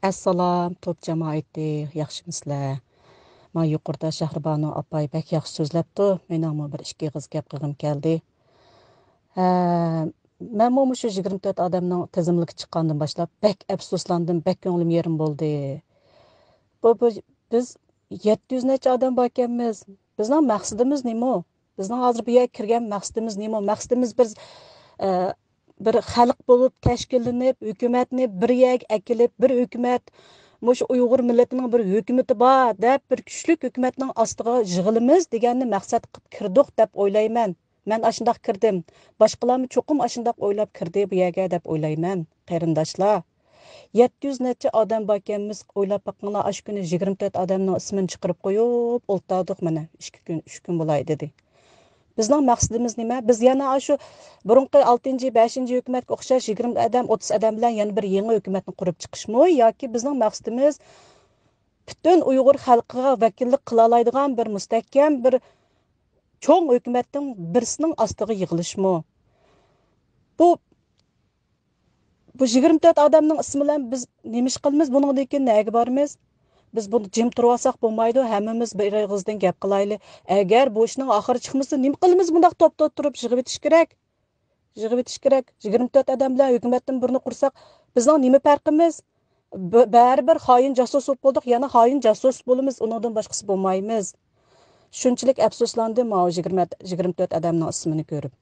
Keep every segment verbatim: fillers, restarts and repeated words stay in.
ئەسسالام، توپ جامائىتى، ياخشىمۇسىلەر؟ ما يۇقىرىدا شەھرىبانۇ ئاپاي بەك ياخشى سۆزلەپتۇ. مېنىڭمۇ بىر ئىككى ئېغىز گەپ قىلغۇم كەلدى. ھە، مەنمۇ مۇشۇ يىگىرمە تۆت ئادەمنىڭ تىزىملىكى چىققاندىن باشلاپ بەك ئەپسۇسلاندىم، بەك كۆڭلۈم يېرىم بولدى. بۇ، بۇ، بىز يەتتە يۈز نەچچە ئادەم باركەنمىز. بىزنىڭ مەقسىتىمىز نېمە؟ بىزنىڭ ھازىر بۇ يەرگە كىرگەن مەقسىتىمىز نېمە؟ مەقسىتىمىز بىر، ئە، بىر خەلق بولۇپ تەشكىللىنىپ، ھۆكۈمەتنى بىر يەرگە ئەكېلىپ، بىر ھۆكۈمەت، مۇشۇ ئۇيغۇر مىللىتىنىڭ بىر ھۆكۈمىتى بار دەپ، بىر كۈچلۈك ھۆكۈمەتنىڭ ئاستىغا يىغىلىمىز دېگەننى مەقسەت قىلىپ كىردۇق دەپ ئويلايمەن. مەن ئاشۇنداق كىردىم. باشقىلارمۇ چوقۇم ئاشۇنداق ئويلاپ كىردى بۇ يەرگە دەپ ئويلايمەن، قېرىنداشلار. يەتتە يۈز نەچچە ئادەم باركەنمىز، ئويلاپ باققىنىلا، ئاشۇ كۈنى يىگىرمە تۆت ئادەمنىڭ ئىسمىنى چىقىرىپ قويۇپ ئولتۇردۇق، مانا، ئىككى كۈن، ئۈچ كۈن بولاي دېدى. بىزنىڭ مەقسىتىمىز نېمە؟ بىز يەنە ئاشۇ بۇرۇنقى ئالتىنچى، بەشىنچى ھۆكۈمەتكە ئوخشاش يىگىرمە ئادەم، ئوتتۇز ئادەم بىلەن يەنە بىر يېڭى ھۆكۈمەتنى قۇرۇپ چىقىشمۇ؟ ياكى بىزنىڭ مەقسىتىمىز پۈتۈن ئۇيغۇر خەلقىگە ۋەكىللىك قىلالايدىغان بىر مۇستەھكەم، بىر چوڭ ھۆكۈمەتنىڭ بىرسىنىڭ ئاستىغا يىغىلىشمۇ؟ بۇ، بۇ يىگىرمە تۆت ئادەمنىڭ ئىسمى بىلەن بىز نېمە ئىش قىلىمىز؟ بۇنىڭدىن كېيىن نەگە بارىمىز؟ بىز بۇنى جىم تۇرۇۋالساق بولمايدۇ، ھەممىمىز بىر ئېغىزدىن گەپ قىلايلى. ئەگەر بۇ ئىشنىڭ ئاخىرى چىقمىسا، نېمە قىلىمىز؟ بۇنداق توپ-توپ تۇرۇپ يىغىۋېتىش كېرەك. يىغىۋېتىش كېرەك. يىگىرمە تۆت ئادەم بىلەن ھۆكۈمەتتىن بىرنى قۇرساق، بىزنىڭ نېمە پەرقىمىز؟ ب-، بەرىبىر خائىن جاسۇس بولۇپ بولدۇق، يەنە خائىن جاسۇس بولىمىز، ئۇنىڭدىن باشقىسى بولمايمىز. شۇنچىلىك ئەپسۇسلاندىم ماۋۇ يىگىرمە، يىگىرمە تۆت ئادەمنىڭ ئىسمىنى كۆرۈپ.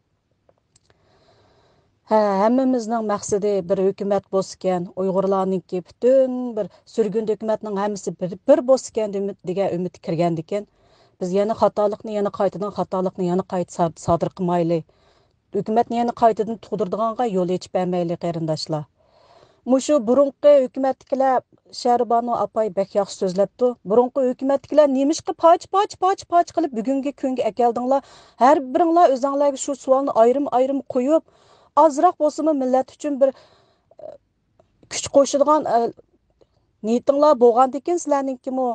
ھە، ھەممىمىزنىڭ مەقسىتى بىر ھۆكۈمەت بولسىكەن، ئۇيغۇرلارنىڭكى پۈتۈن بىر سۈرگۈندە ھۆكۈمەتنىڭ ھەممىسى بىر، بىر بولسىكەن دېگەن ئۈمىد كىرگەندىكىن، بىز يەنە خاتالىقنى يەنە قايتىدىن، خاتالىقنى يەنە قايتا سا-، سادىر قىلمايلى. ھۆكۈمەتنى يەنە قايتىدىن تۇغدۇرىدىغانغا يول ئېچىپ بەرمەيلى، قېرىنداشلار. مۇشۇ بۇرۇنقى ھۆكۈمەتتىكىلەر، شەھرىبانۇ ئاپاي بەك ياخشى سۆزلەپتۇ. بۇرۇنقى ھۆكۈمەتتىكىلەر نېمىشقا پارچە، پارچە، پارچە، پارچە قىلىپ بۈگۈنكى كۈنگە ئەكەلدىڭلار؟ ھەر بىرىڭلار ئۆزۈڭلارگە شۇ سوئالنى ئايرىم، ئايرىم قويۇپ، ئازراق بولسىمۇ مىللەت ئۈچۈن بىر، ئە، كۈچ قوشىدىغان، ئە، نىيىتىڭلار بولغاندىكىن سىلەرنىڭكىمۇ.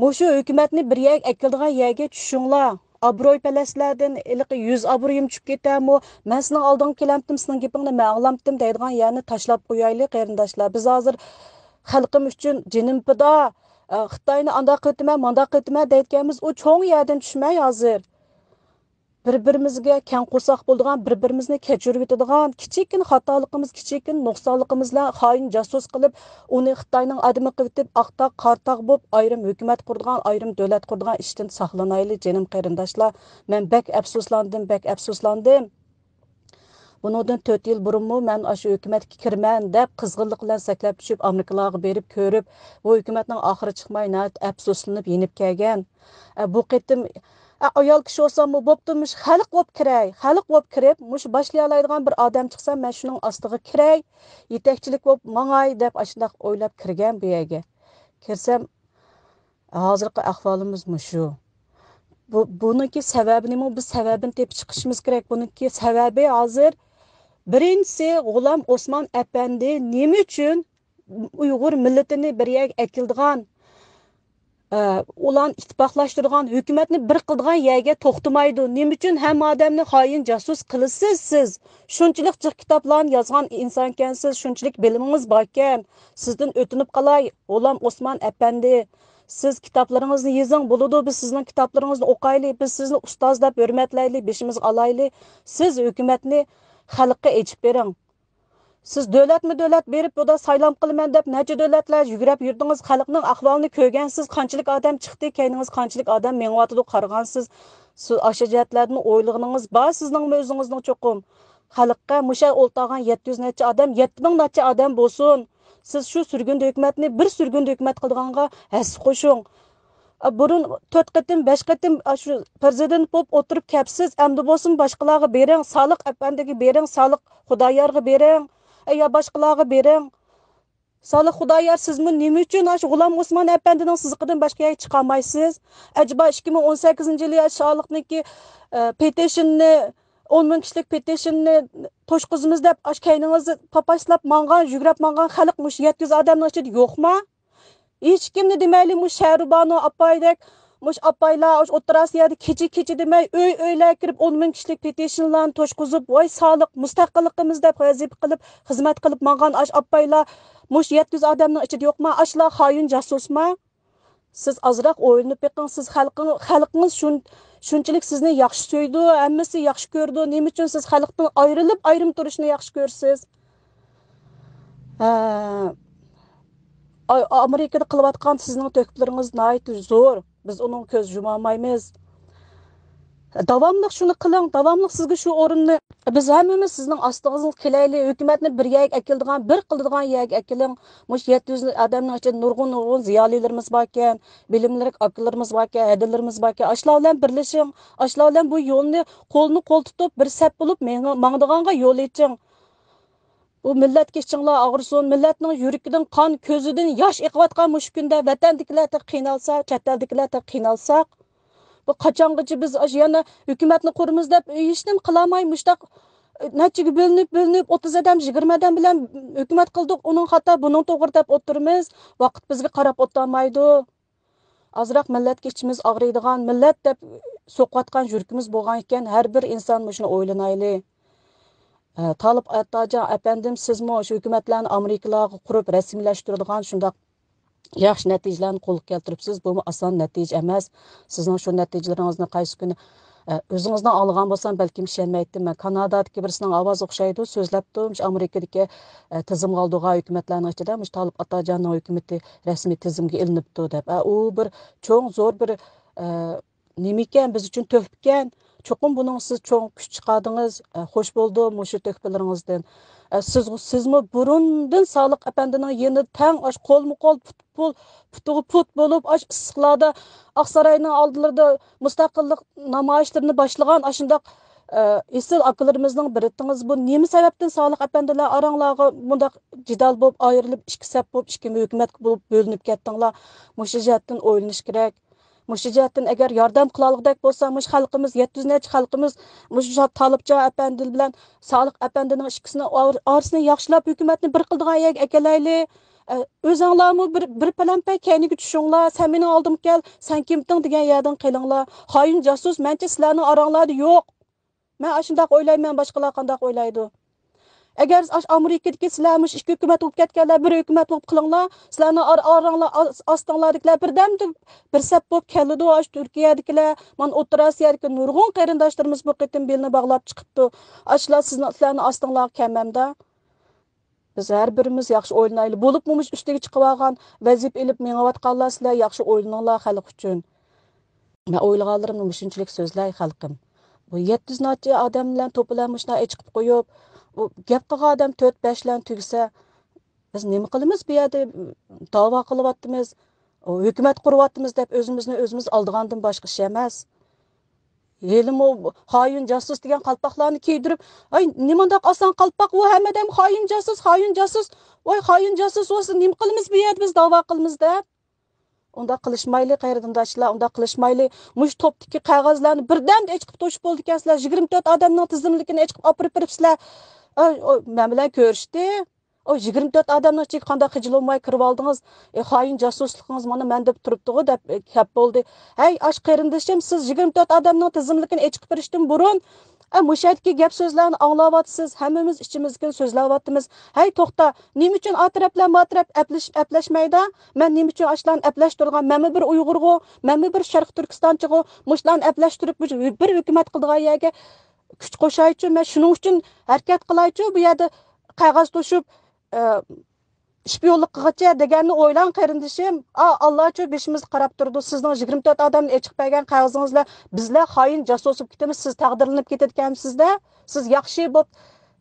مۇشۇ ھۆكۈمەتنى بىر يەرگە ئەكېلىدىغان يەرگە چۈشۈڭلار. ئابرويپەرەسلەردىن ھېلىقى يۈز ئابرويۇم چۈشۈپ كېتەرمۇ؟ مەن سېنىڭ ئالدىڭغا كېلەمتىم، سېنىڭ گېپىڭنى مەن ئاڭلامتىم دەيدىغان يەرنى تاشلاپ قويايلى، قېرىنداشلار. بىز ھازىر خەلقىم ئۈچۈن جېنىم پىدا، ئە، خىتاينى ئانداق قىلىۋېتىمەن، مانداق قىلىۋېتىمەن دەيدىكەنمىز، ئۇ چوڭ يەردىن چۈشمەي ھازىر. بىر-بىرىمىزگە كەڭ قورساق بولىدىغان، بىر-بىرىمىزنى كەچۈرۈۋېتىدىغان، كىچىككىنە خاتالىقىمىز، كىچىككىنە نۇقسانلىقىمىز بىلەن خائىن جاسۇس قىلىپ، ئۇنى خىتاينىڭ ئادىمى قىلىۋېتىپ، ئاق تاغ، قارا تاغ بولۇپ، ئايرىم ھۆكۈمەت قۇرىدىغان، ئايرىم دۆلەت قۇرىدىغان ئىشتىن ساقلىنايلى، جېنىم قېرىنداشلار. مەن بەك ئەپسۇسلاندىم، بەك ئەپسۇسلاندىم. بۇنىڭدىن تۆت يىل بۇرۇنمۇ مەن ئاشۇ ھۆكۈمەتكە كىرىمەن دەپ قىزغىنلىق بىلەن سەكرەپ چۈشۈپ، ئامېرىكىلارغا بېرىپ كۆرۈپ، بۇ ھۆكۈمەتنىڭ ئاخىرى چىقماي، ناھايىتى ئەپسۇسلىنىپ يېنىپ كەلگەن. ئە، بۇ قېتىم، ئە، ئايال كىشى بولساممۇ بوپتۇ، مۇشۇ خەلق بولۇپ كىرەي، خەلق بولۇپ كىرىپ، مۇشۇ باشلىيالايدىغان بىر ئادەم چىقسا، مەن شۇنىڭ ئاستىغا كىرەي، يېتەكچىلىك بولۇپ ماڭاي دەپ ئاشۇنداق ئويلاپ كىرگەن بۇ يەرگە. كىرسەم، ھازىرقى ئەھۋالىمىز مۇشۇ. بۇ، بۇنىڭكى سەۋەبى نېمە؟ بىز سەۋەبىنى تېپىپ چىقىشىمىز كېرەك. بۇنىڭكى سەۋەبى ھازىر، بىرىنچىسى، غۇلام ئوسمان ئەپەندى نېمە ئۈچۈن ئۇيغۇر مىللىتىنى بىر يەرگە ئەكېلىدىغان، ئە، ئۇلارنى ئىتتىپاقلاشتۇرىدىغان، ھۆكۈمەتنى بىر قىلىدىغان يەرگە توختىمايدۇ؟ نېمە ئۈچۈن ھەممە ئادەمنى خائىن، جاسۇس قىلىسىز سىز؟ شۇنچىلىك جىق كىتابلارنى يازغان ئىنسانكەنسىز، شۇنچىلىك بىلىمىڭىز باركەن. سىزدىن ئۆتۈنۈپ قالاي، غۇلام ئوسمان ئەپەندى، سىز كىتابلىرىڭىزنى يېزىڭ، بولىدۇ، بىز سىزنىڭ كىتابلىرىڭىزنى ئوقايلى، بىز سىزنى ئۇستاز دەپ ھۆرمەتلەيلى، بېشىمىزغا ئالايلى. سىز ھۆكۈمەتنى خەلققە ئېچىپ بېرىڭ. سىز دۆلەتمۇ دۆلەت بېرىپ، بۇدا سايلام قىلىمەن دەپ نەچچە دۆلەتلەر يۈگرەپ يۈردىڭىز، خەلقنىڭ ئەھۋالىنى كۆرگەنسىز، قانچىلىك ئادەم چىقتى، كەينىڭىز قانچىلىك ئادەم مېڭىۋاتىدۇ، قارىغانسىز. سىز ئاشۇ جەھەتلەردىن ئويلىغىنىڭىز بار سىزنىڭمۇ ئۆزىڭىزنىڭ چوقۇم. خەلققە مۇشۇ ئولتۇرغان يەتتە يۈز نەچچە ئادەم، يەتتە مىڭ نەچچە ئادەم بولسۇن. سىز شۇ سۈرگۈندە ھۆكۈمەتنى بىر سۈرگۈندە ھۆكۈمەت قىلىدىغانغا ھەسسە قوشۇڭ. ئا، بۇرۇن تۆت قېتىم، بەش قېتىم ئاشۇ پىرېزىدېنت بولۇپ ئولتۇرۇپ كەپسىز، ئەمدى بولسۇن باشقىلارغا بېرىڭ، سالىق ئەپەندىگە بېرىڭ، سالىق خۇدايارغا بېرىڭ، ئە، يا باشقىلارغا بېرىڭ. سالىق خۇدايار، سىزمۇ نېمە ئۈچۈن ئاشۇ غۇلام ئوسمان ئەپەندىنىڭ سىزىقىدىن باشقا يەرگە چىقالمايسىز؟ ئەجەبا ئىككى مىڭ ئون سەككىزىنچى يىلى شائالىقنىڭكى، ئە، پېتىشننى، ئون مىڭ كىشىلىك پېتىشننى توشقۇزىمىز دەپ، ئاشۇ كەينىڭىزدە پاپاشلاپ ماڭغان، يۈگرەپ ماڭغان خەلق مۇشۇ يەتتە يۈز ئادەمنىڭ ئىچىدە يوقما؟ ھېچكىمنى دېمەيلى، مۇشۇ شەھرىبانۇ ئاپايدەك مۇش ئاپايلار ئوتتۇرا ئاسىيادا كېچە كېچە دېمەي ئۆي ئۆيلەرگە كىرىپ ئون مىڭ كىشىلىك پېتىشنلارنى توشقۇزۇپ، ۋاي سالىق، مۇستەقىللىقىمىز دەپ ۋەزىپە قىلىپ، خىزمەت قىلىپ ماڭغان ئاش ئاپايلار مۇش يەتتە يۈز ئادەمنىڭ ئىچىدە يوقما؟ ئاشۇلار خايىن جاسۇسما؟ سىز ئازراق ئويلىنىپ بېقىڭ، سىز خەلقىڭ، خەلقىڭىز شۇن-، شۇنچىلىك سىزنى ياخشى سۆيىدۇ، ھەممىسى ياخشى كۆرىدۇ، نېمە ئۈچۈن سىز خەلقتىن ئايرىلىپ ئايرىم تۇرۇشنى ياخشى كۆرىسىز؟ ھە، ئا-، ئامېرىكىدا قىلىۋاتقان سىزنىڭ تۆھپىلىرىڭىز ناھايىتى زور. بىز ئۇنىڭغا كۆز يۇمالمايمىز. داۋاملىق شۇنى قىلىڭ، داۋاملىق سىزگە شۇ ئورۇننى، بىز ھەممىمىز سىزنىڭ ئاستىڭىزغا كېلەيلى، ھۆكۈمەتنى بىر يەرگە ئەكېلىدىغان، بىر قىلىدىغان يەرگە ئەكېلىڭ. مۇشۇ يەتتە يۈز ئادەمنىڭ ئىچىدە نۇرغۇن، نۇرغۇن زىيالىيلىرىمىز باركەن، بىلىملىك ئاكىلىرىمىز باركەن، ھەدىلىرىمىز باركەن. ئاشۇلار بىلەن بىرلىشىڭ، ئاشۇلار بىلەن بۇ يولنى قولمۇ قول تۇتۇپ، بىر سەپ بولۇپ مېڭ-، ماڭىدىغانغا يول ئېچىڭ. بۇ مىللەتكە ئىچىڭلار ئاغرىسۇن، مىللەتنىڭ يۈرىكىدىن قان، كۆزىدىن ياش ئېقىۋاتقان مۇشۇ كۈندە ۋەتەندىكىلەر تېخى قىينالسا، چەت ئەلدىكىلەر تېخى قىينالساق، بۇ قاچانغىچە بىز ئاشۇ يەنە ھۆكۈمەتنى قۇرىمىز دەپ ھېچنېمە قىلالماي مۇشۇنداق نەچچىگە بۆلۈنۈپ، بۆلۈنۈپ، ئوتتۇز ئادەم، يىگىرمە ئادەم بىلەن ھۆكۈمەت قىلدۇق، ئۇنىڭ خاتا، بۇنىڭ توغرا دەپ ئولتۇرىمىز، ۋاقىت بىزگە قاراپ ئولتۇرمايدۇ. ئازراق مىللەتكە ئىچىمىز ئاغرىيدىغان، مىللەت دەپ سوقۇۋاتقان يۈرىكىمىز بولغان ئىكەن، ھەر بىر ئىنسان مۇشۇنى ئويلىنايلى. ئە، تالىپ ئاتاجان ئەپەندىم، سىزمۇ شۇ ھۆكۈمەتلەرنى ئامېرىكىلارغا قۇرۇپ رەسمىيلەشتۈرىدىغان شۇنداق ياخشى نەتىجىلەرنى قولغا كەلتۈرۈپسىز. بۇمۇ ئاسان نەتىجە ئەمەس. سىزنىڭ شۇ نەتىجىلىرىڭىزنى قايسى كۈنى، ئە، ئۆزىڭىزنىڭ ئاڭلىغان بولسام، بەلكىم ئىشەنمەيتتىم. مەن كانادادىكى بىرسىنىڭ ئاۋازى ئوخشايدۇ، سۆزلەپتۇ، مۇشۇ ئامېرىكىدىكى، ئە، تىزىمغا ئالىدىغان ھۆكۈمەتلەرنىڭ ئىچىدە مۇشۇ تالىپ ئاتاجاننىڭ ھۆكۈمىتى رەسمىي تىزىمگە ئېلىنىپتۇ دەپ. ئە، ئۇ بىر چوڭ، زور بىر، ئە، نېمىكەن، بىز ئۈچۈن تۆھپىكەن. چوقۇم بۇنىڭغا سىز چوڭ كۈچ چىقاردىڭىز. ئە، خوش بولدۇم مۇشۇ تۆھپىلىرىڭىزدىن. ئە، سىز، سىزمۇ بۇرۇندىن سالىق ئەپەندىنىڭ يېنىدا تەڭ ئاش قولمۇ قول، پۇت پۇل، پۇتىغا پۇت بولۇپ، ئاش ئىسسىقلاردا، ئاقساراينىڭ ئالدىلىرىدا مۇستەقىللىق نامايىشلىرىنى باشلىغان ئاشۇنداق، ئە، ئېسىل ئاكىلىرىمىزنىڭ بىرىتىڭىز. بۇ نېمە سەۋەبتىن سالىق ئەپەندىلەر ئاراڭلارغا مۇنداق جېدەل بولۇپ، ئايرىلىپ، ئىككى سەپ بولۇپ، ئىككى ھۆكۈمەت بولۇپ بۆلۈنۈپ كەتتىڭلار؟ مۇشۇ جەھەتتىن ئويلىنىش كېرەك. مۇشۇ جەھەتتىن ئەگەر ياردەم قىلالىغۇدەك بولسا، مۇشۇ خەلقىمىز، يەتتە يۈز نەچچە خەلقىمىز مۇشۇ شا-، تالىپجان ئەپەندى بىلەن سالىق ئەپەندىنىڭ ئىككىسىنىڭ ئار-، ئارىسىنى ياخشىلاپ، ھۆكۈمەتنى بىر قىلىدىغان يەرگە ئەكېلەيلى. ئە، ئۆزۈڭلارمۇ بىر، بىر پەلەمپەي كەينىگە چۈشۈڭلار، سەن مېنىڭ ئالدىمغا كەل، سەن كىمتىڭ دېگەن يەردىن قېلىڭلار. خايىن جاسۇس مەنچە سىلەرنىڭ ئاراڭلاردا يوق. مەن ئاشۇنداق ئويلايمەن، باشقىلار قانداق ئويلايدۇ؟ ئەگەر ئاش-، ئامېرىكىدىكى سىلەر مۇشۇ ئىككى ھۆكۈمەت بولۇپ كەتكەنلەر، بىر ھۆكۈمەت بولۇپ قېلىڭلار، سىلەرنىڭ ئار-، ئاراڭلار ئاس-، ئاستىڭلاردىكىلەر بىردەمدە بىر سەپ بولۇپ كېلىدۇ. ئاشۇ تۈركىيەدىكىلەر، مانا ئوتتۇرا ئاسىيادىكى نۇرغۇن قېرىنداشلىرىمىز بۇ قېتىم بېلىنى باغلاپ چىقىپتۇ. ئاشۇلار سىزنىڭ، سىلەرنىڭ ئاستىڭلارغا كەلمەمدۇ؟ بىز ھەر بىرىمىز ياخشى ئويلىنايلى. بولۇپمۇ مۇشۇ ئۈستىگە چىقىۋالغان، ۋەزىپە ئېلىپ مېڭىۋاتقانلار، سىلەر ياخشى ئويلىنىڭلار خەلق ئۈچۈن. مەن ئويلىغانلىرىمنى مۇشۇنچىلىك سۆزلەي، خەلقىم. بۇ يەتتە يۈز نەچچە ئادەم بىلەن توپىلاپ مۇشۇنداق ئېچىقىپ قويۇپ، بۇ گەپ قىلغان ئادەم تۆت، بەش بىلەن تۈگىسە، بىز نېمە قىلىمىز بۇ يەردە؟ داۋا قىلىۋاتىمىز، ھۆكۈمەت قۇرۇۋاتىمىز دەپ ئۆزىمىزنى ئۆزىمىز ئالدىغاندىن باشقا ئىش ئەمەس. ھېلىمۇ خايىن جاسۇس دېگەن قالپاقلارنى كىيدۈرۈپ، ئاي، نېمانداق ئاسان قالپاق، ئۇ ھەممە ئادەم خايىن جاسۇس، خايىن جاسۇس، ۋاي، خايىن جاسۇس بولسا نېمە قىلىمىز بۇ يەردە، بىز داۋا قىلىمىز دەپ. ئۇنداق قىلىشمايلى، قېرىنداشلار، ئۇنداق قىلىشمايلى. مۇشۇ توپتىكى قەغەزلەرنى بىردەمدە ئېچىقىپ توشۇپ بولىدىكەنسىلەر، يىگىرمە تۆت ئادەمنىڭ تىزىملىكىنى ئېچىقىپ ئاپىرىپ بېرىپسىلەر. ئاي، ئۇ مەن بىلەن كۆرۈشتى. ئۇ يىگىرمە تۆت ئادەمنىڭ ئىچىگە قانداق خىجىل بولماي كىرىۋالدىڭىز؟ ئە، خايىن جاسۇسلۇقىڭىز مانا مەندە تۇرۇپتىغۇ دەپ، ئە، گەپ بولدى. ھەي، ئاش قېرىندىشىم، سىز يىگىرمە تۆت ئادەمنىڭ تىزىملىكىنى ئېچىقىپ بېرىشتىن بۇرۇن، ئە، مۇشۇ يەردىكى گەپ سۆزلەرنى ئاڭلاۋاتىسىز، ھەممىمىز ئىچىمىزدىن سۆزلەۋاتىمىز. ھەي، توختا، نېمە ئۈچۈن ئا تەرەپلەر ما تەرەپ ئەپلىشىپ ئەپلەشمەيدۇ؟ مەن نېمە ئۈچۈن ئاشۇلارنى ئەپلەشتۈرىدىغان؟ مەنمۇ بىر ئۇيغۇرغۇ، مەنمۇ بىر شەرقىي تۈركىستانچىغۇ، مۇشۇلارنى ئەپلەشتۈرۈپ بىر، بىر ھۆكۈمەت قىلىدىغان يەرگە كۈچ قوشايچۇ، مەن شۇنىڭ ئۈچۈن ھەرىكەت قىلايچۇ، بۇ يەردە قەغەز توشۇپ، ئە، شپىيونلۇق قىلغىچە دېگەننى ئويلاڭ، قېرىندىشىم. ئا، ئاللاچۇ بېشىمىزغا قاراپ تۇرىدۇ. سىزنىڭ يىگىرمە تۆت ئادەمنى ئېچىقىپ بەرگەن قەغىزىڭىز بىلەن بىزلەر خايىن جاسۇس بولۇپ كېتىمىز. سىز تەقدىرلىنىپ كېتىدىكەنسىز-دە. سىز ياخشى بولۇپ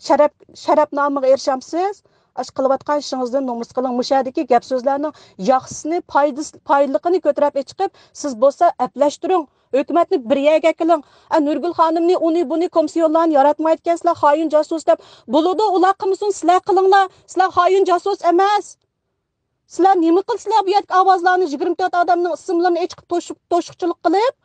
شەرەپ، شەرەپنامىغا ئېرىشەمسىز؟ ئاشۇ قىلىۋاتقان ئىشىڭىزدىن نومۇس قىلىڭ. مۇشۇ يەردىكى گەپ سۆزلەرنىڭ ياخشىسىنى، پايدىسى، پايدىلىقىنى كۆتۈرۈپ ئېچىقىپ، سىز بولسا ئەپلەشتۈرۈڭ. ھۆكۈمەتنى بىر يەرگە ئەكېلىڭ. ئە، نۇرگۈل خانىمنى، ئۇنى، بۇنى، كومسىيونلارنى ياراتمايدىكەنسىلەر، خايىن جاسۇس دەپ. بولىدۇ، ئۇلار قىلمىسۇن، سىلەر قىلىڭلار. سىلەر خايىن جاسۇس ئەمەس. سىلەر نېمە قىلسىلەر، بۇ يەردىكى ئاۋازلارنى، يىگىرمە تۆت ئادەمنىڭ ئىسىملىرىنى ئېچىقىپ توشۇپ، توشۇقچىلىق قىلىپ،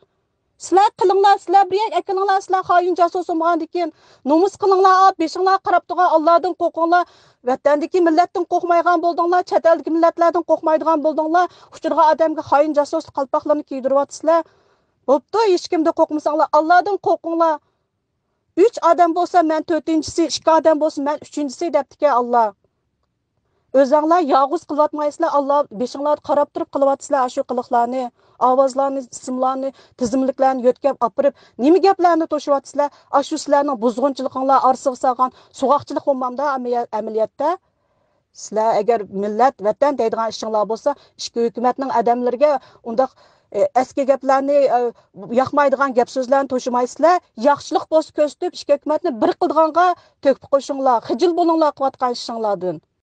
سىلەر قىلىڭلار، سىلەر بىر يەرگە ئەكېلىڭلار، سىلەر خايىن جاسۇس بولمىغاندىكىن، نومۇس قىلىڭلار، بېشىڭلارغا قاراپ تۇرغان ئاللادىن قورقۇڭلار. ۋەتەندىكى مىللەتتىن قورقمايدىغان بولدۇڭلار، چەت ئەلدىكى مىللەتلەردىن قورقمايدىغان بولدۇڭلار، ئۇچرىغان ئادەمگە خائىن جاسۇسلۇق قالپاقلىرىنى كىيدۈرۈۋاتىسىلەر. بوپتۇ، ھېچكىمدىن قورقمىساڭلار، ئاللادىن قورقۇڭلار. ئۈچ ئادەم بولسا مەن تۆتىنچىسى، ئىككى ئادەم بولسا مەن ئۈچىنچىسى دەپتىكەن ئاللا. ئۆزەڭلار يالغۇز قىلىۋاتمايسىلەر، ئاللا بېشىڭلاردا قاراپ تۇرۇپ قىلىۋاتىسىلەر ئاشۇ قىلىقلارنى، ئاۋازلارنى، ئىسىملارنى، تىزىملىكلەرنى يۆتكەپ ئاپىرىپ، نېمە گەپلەرنى توشۇۋاتىسىلەر؟ ئاشۇ سىلەرنىڭ بۇزغۇنچىلىقىڭلار، ئارىسىغا سالغان سوغۇقچىلىق بولمامدا ئەمەلىيە-، ئەمەلىيەتتە؟ سىلەر ئەگەر مىللەت، ۋەتەن دەيدىغان ئىشىڭلار بولسا، ئىچكى ھۆكۈمەتنىڭ ئادەملىرىگە ئۇنداق، ئە، ئەسكى گەپلەرنى، ئە، ياقمايدىغان گەپ سۆزلەرنى توشۇمايسىلەر. ياخشىلىق بولسا كۆرسىتىپ، ئىچكى ھۆكۈمەتنى بىر قىلىدىغانغا تۆھپە قوشۇڭلار، خىجىل بولۇڭلار قىلىۋاتقان ئىشىڭلاردىن.